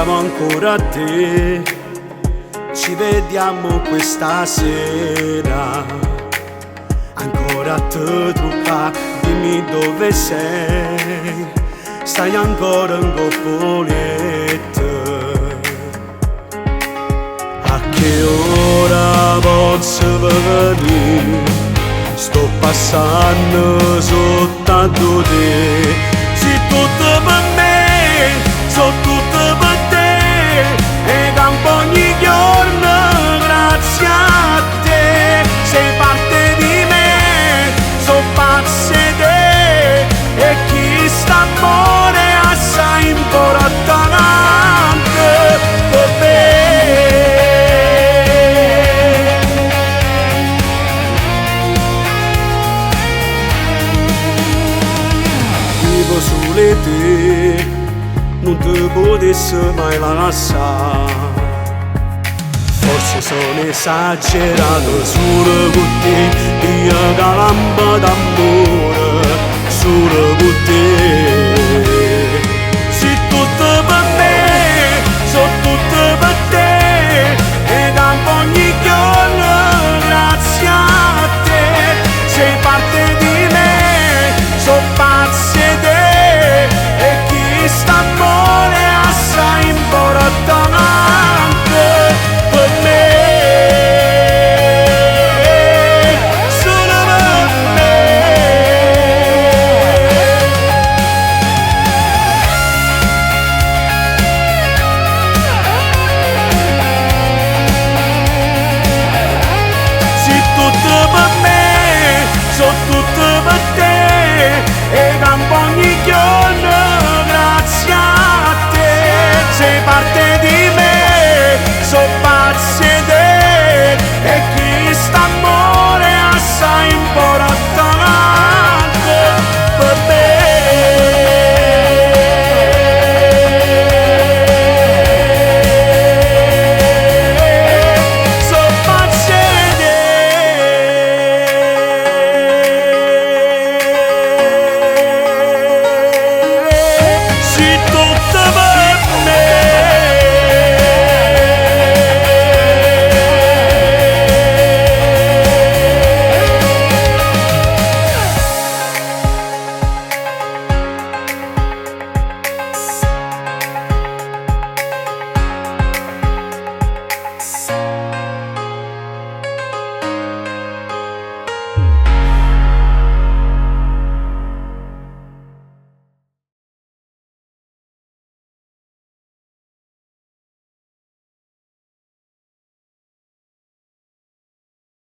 Chiamo ancora te, ci vediamo questa sera. Ancora te trucca, dimmi dove sei. Stai ancora 'ncopp' 'o lietto. A che ora posso venire? Sto passando sotto a te. Si tutto per me, so tutto per te. E campo ogni giorno grazie a te. Sei parte di me, so pazzo 'e te. E chi sta amore assai importante per me. Vivo solo 'e te, non te potessi mai lasciare. Forse sono esagerato solo con te, io campo d'amore, solo con te.